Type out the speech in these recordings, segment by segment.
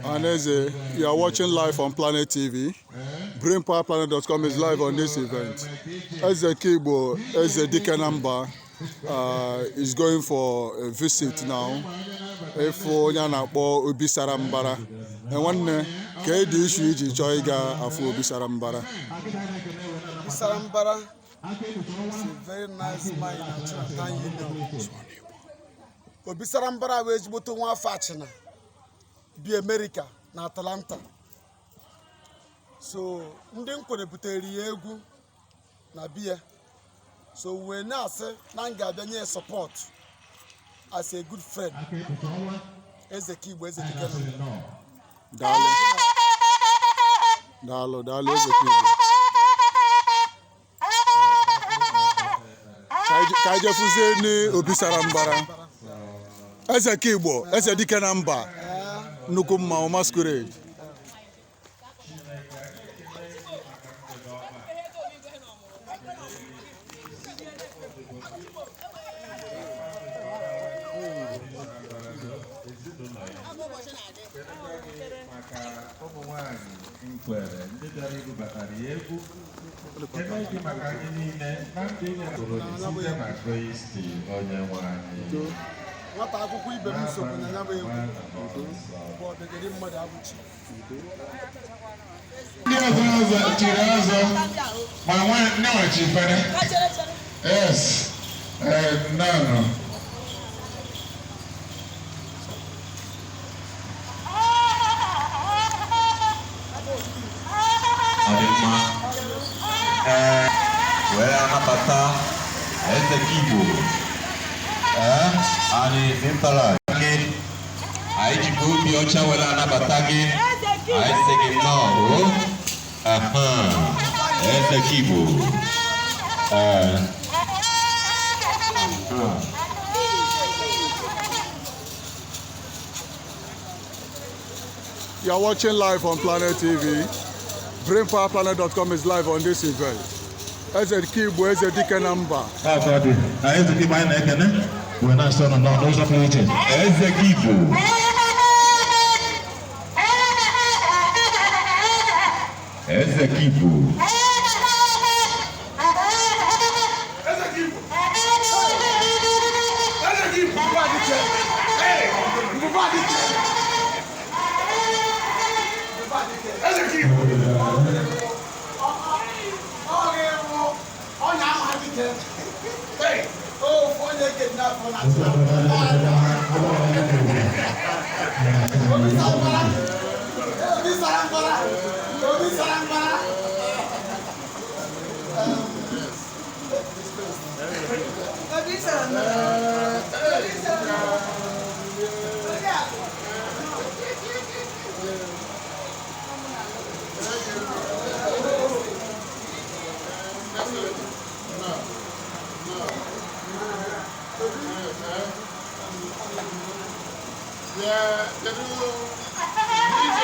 Ọhaneze, you are watching live on Planet TV. BrainPowerPlanet.com is live on this event. Eze Kigbo, Eze Dikenamba is going for a visit now. Ịfụ onye a na-akpọ Obi Sara Mbara. Nwanne, ka edi ishu iji chọọ ịga afụ Obi Sara Mbara? Sara Mbara is a very nice man in Achina Town Union. Obi Sara Mbara bụ ezigbote nwa afọ Achina bi America na Atlanta. So ndị Nkwere butere ya egwu na biya. So wee na-asị na m ga-abịa nye ya support as a good friend. Eze Kigbo, Eze Dike na. Daalụ. Daalụ, daalụ, Eze Kigbo. Ka anyị jefuzie n'Obi Sara Mbara. Eze Kigbo, Eze Dike na Mba, nnukwu mmanwụ masquerade. Maka ụmụ nwanyị Nkwere ndị bịara ibubatara ya egwu, kene gị maka anyị niile na ndụ i nyere site na Kristi onye nwe anyị. Nwata akwụkwọ ibe m sokwu na ya bụ egwu bụ Ọbịageli mmadụ abụchi. Ndị ọzọ ọzọ chiri ọzọ ma nwa nnewachi fere. Yes, nnọọ. Ọ dị mma. Ee, wee anabata Eze Kigbo. Ee, anyị zintara gị, anyị jikwa obi ọcha were anabata gị. Anyị sị gị nnọọ o. Aha, Eze Kigbo. Ee, aha. You are watching live on Planet TV. BrainPowerPlanet.com is live on this event. Eze Kigbo, Eze Dike na Mba. Ọ dị na Eze Kigbo, anyị na-ekene wee na-asị ọnụ nọ n'ụzọ pụrụ iche. Eze Kigbo. Eze Kigbo. Eze Kigbo! Eze Kigbo! Mbụba dike! Mbụba dike! Eze Kigbo! Ọ ga-enwu ọnya ama dike! Ofu onye kidnap na Obi Sara Mbara! Obi Sara Mbara! Obi Sara Mbara! Obi Sara Mbara. Obi Sara Mbara. Obi akụ. Yeah, kedu DJ?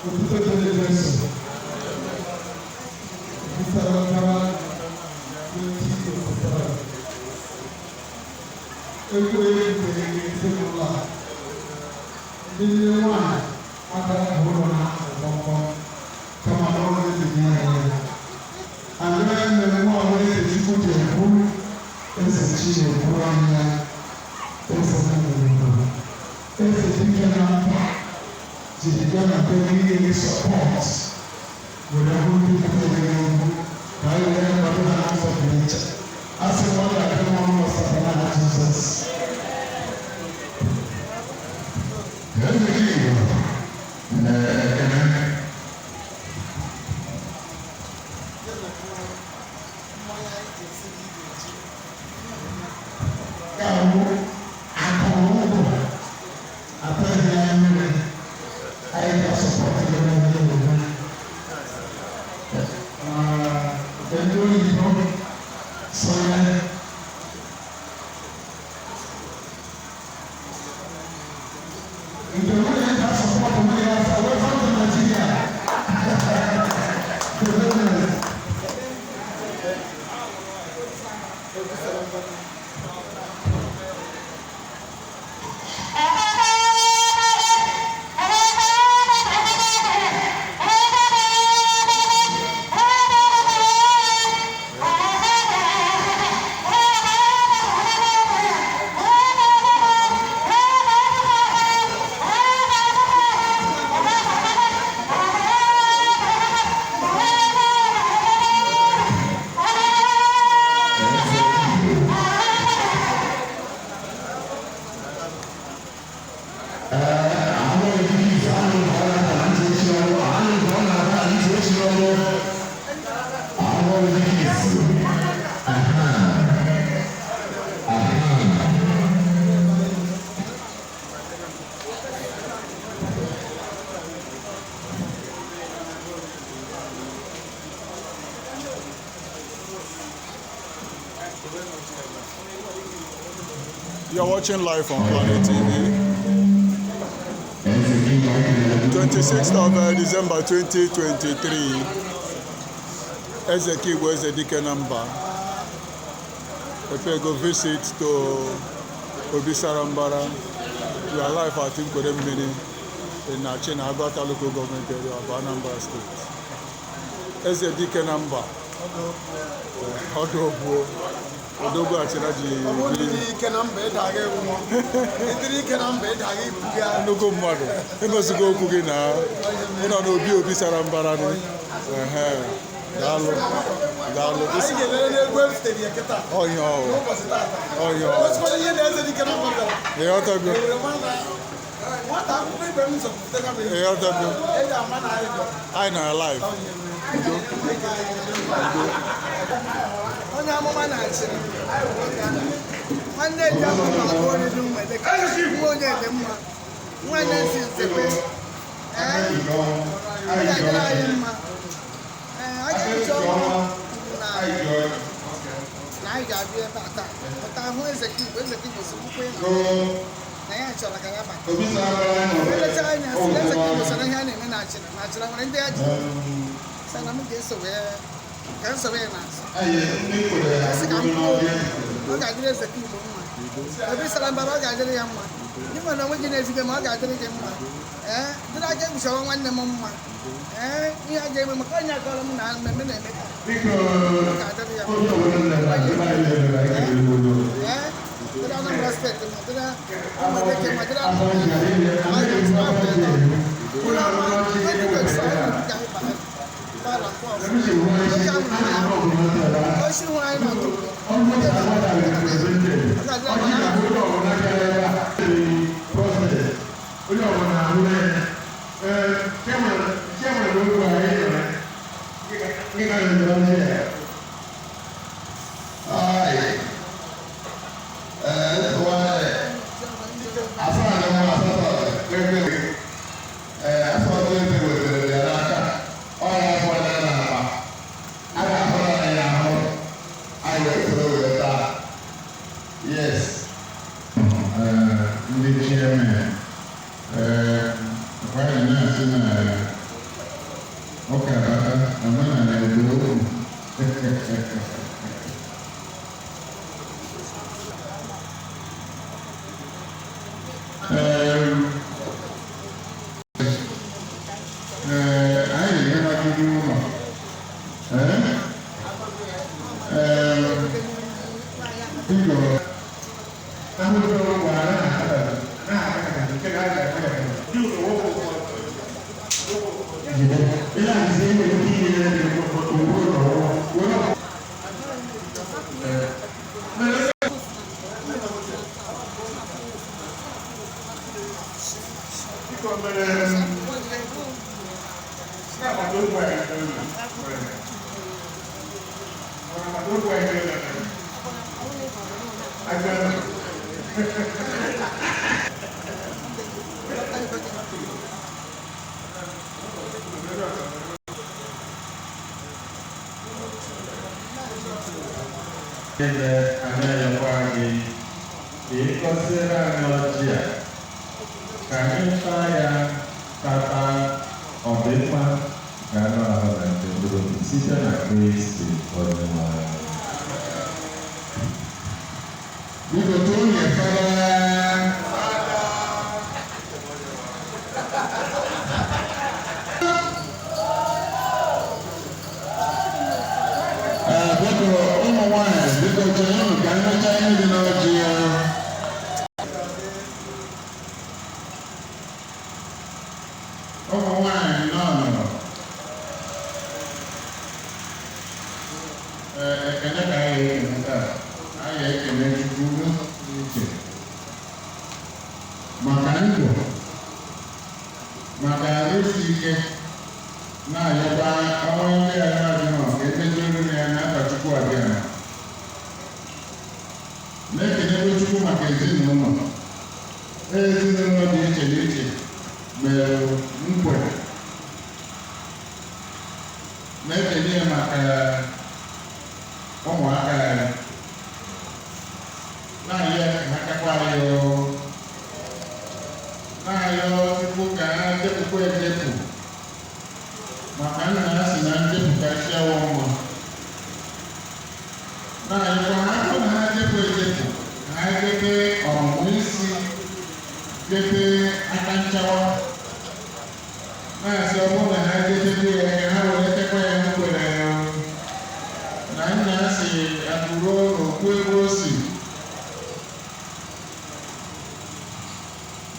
Otuto dịrị Jesu. Obi Sara Mbara 2023. Egwu egwu ezinụlọ a. Ndị nne nwanyị akara ụlọ ha gbọmgbọm kama na ọrụ eze nye ya ya. Anyị mmemme ọrụ eze Chukwu ji ekwu, eze chi na-ekwu anyị ya, eze na-ekwu. Eze Dike na Mba jiri bịa na be ihe support were hụ ndị butere ya egwu ka anyị wee kwado ha n'ụzọ pụrụ iche. A sị na ọ ga-adị mma n'ụlọ n'aha Jizọs. Eze Kigbo, ekene. Mmanya anyị ji esi gị ga-eji. Ga-abụ akụrụ atọghị ya mmiri, anyị ga-asupport gị n'ihe na-eme. You're watching live on Planet TV. Eze Kigbo ekelere gị. 26th of December 2023. Eze Kigbo Eze Dike Namba. Epego visit to Obi Sarambara. We are live at Nkwere Mmiri in Achina, Agata Local Government Area of Anambra State. Eze Dike Namba. Ọdụ Odogwu Achina ji Ọ bụrụ biri na ike na mba ịda agha ịnwụọ. Ịdịrị ike na mba ịda agha ibu gị agha. nnukwu mmadụ ịgozigo okwu gị na ịnọ n'obi Obi sara mbara nụ. Ehe, daalụ daalụ. Anyị ga-elere n'egwu efutere ya kịta. Ọhịa ọwụ N'ụbọchị tata. ọhịa ọwụ Osikwana ihe na eze dike na mba bịara. Ịghọtago. Ewere mara na nwata akwụkwọ ibe m zọpụtara m. Ịghọtago. Eji ama na anyị bịara. Anyị nọ live. Udo. Onye amụma na-achịrị nwanne ji ahụ na ọgụ oriri mgbede ka nwa onye dị mma nwanne si nzekwe. Ee, ọ ga-adịrị anyị mma. Ee, a ga-eji ọnụ na na anyị ga-abịa ebe a taa pụta hụ Eze Kigbo. Eze Kigbo si kwukwe na ya chọrọ ka ya bata. Elecha anya sị na Eze Kigbo soro ihe a na-eme na achịra na achịra nwere ndị ya ji sị na m ga-eso wee ka m soro ya n'azụ. Sị ka m kwuo, ọ ga-adịrị Eze Kigbo mma. Obi sara mbara, ọ ga-adịrị ya mma. Gị ma na onwe gị na-ezige ma ọ ga-adịrị gị mma. Ee, dịrị aka ekpuchara nwanne m mma. Ee, ihe a ga-eme maka onye akọrọ m na mmemme na-eme taa, ọ ga-adịrị ya mma. Ee, dịrị Anambra Steeti ma dịrị Ụmụdeke ma dịrị Anambra ma dịrị afọ ịtọ ụlọ ọma 2025 ka anyị bara bara nke ọfụma. Oge ahụ na ya osi hụrụ anyị na-atụ ọ ga-adịrị mma na Onye ọbụla ahụ ya ee chairman okwu anyị nọrọ ịga nọrọ ndị ya. Yes. Ndị chairman, nwaanyị na-asị na ụka bata omenala ebe okwu. Ee, anyị ga-enye ụlọ. Ee? Ee, biko, Eze, anyị ayọkwa gị ka ị gọziere anyị ọjị a ka anyị taa ya tata ọdịmma nke anụ ahụ na nke mkpụrụ obi site na Kristi Onyenwe anyị. Biko tụọ nye fara. Ee, biko ụmụ nwanyị, biko chenyenụ ka nlecha ihe dị n'ọjị ya. Ụmụ nwanyị nọ nọ. Ee, ekele ka anyị ga-ekele taa. Anyị ga-ekele Chukwu n'ụzọ pụrụ iche maka ndụ, maka isi ike, na-ayọkwa ọnwa ndị a na-adịghị ka emeziere ya n'afa Chukwu abịa. Na-ekelekwa Chukwu maka ezinụlọ. Ezinụlọ dị iche n'iche mere nkwe. Na-ekele ya maka ụmụaka ya, na-ayọ ya ka ha anyị na-ayọ Chukwu ka ha jepụkwa ejepụ maka nna ha si na njepụ ka chi awọ mma na-ayọkwa ha bụrụ na ha jepụ ejepụ ha jebe ọmụmụ isi jebe aka nchawa na-asị ọ bụrụ na ha jedebe ya ka ha were tekwa ya nkwere na nna si akụruo n'okwu ebe o si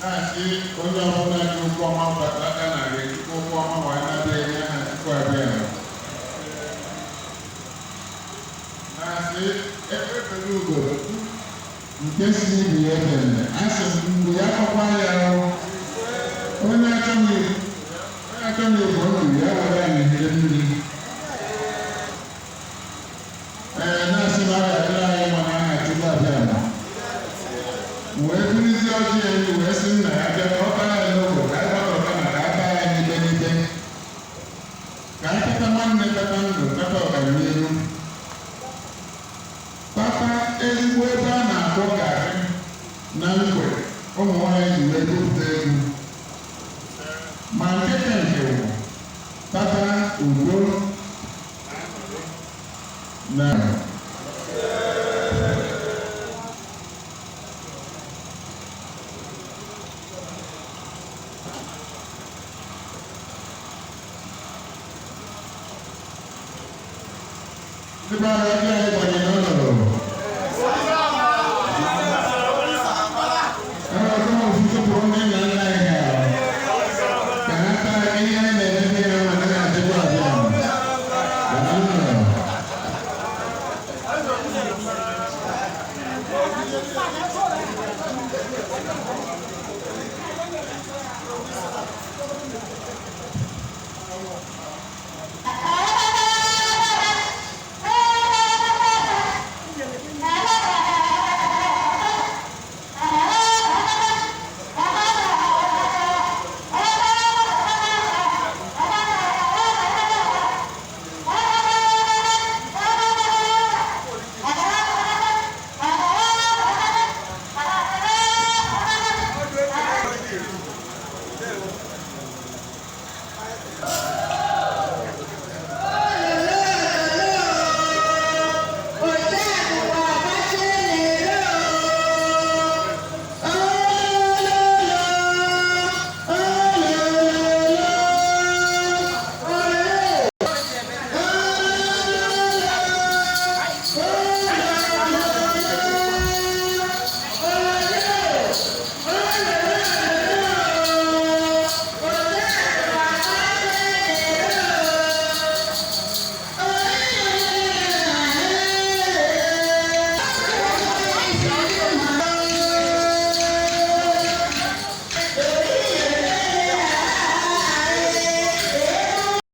na-asị onye ọbụla ji ụkwụ ọma bata aka narị ejikwa ụkwụ ọma wee nabịa enye ha tupu abịa ya na-asị ekpebere ugo nke si n'ibi ya ebele asị m mgbe ya kọkwa ya onye achọghị igbo ndụ ya were anyị hie mmiri ee na-asị na ọ ga-adịrị anyị mma n'aha Chukwu abịa wee burizie ọjị elu wee sị nna ya bịa ka ọ taa ya n'ogbe ka anyị gbakọta na ka a taa ya n'ibe n'ibe ka anyị kata nwanne kata ndụ kata ọganihu kpata ezigbo ebe a na-akpọ garị na nkwe ụmụ nwaanyị ji wee gụpụta egwu ma nke ka nke bụ kpata udo na ndị be anyị.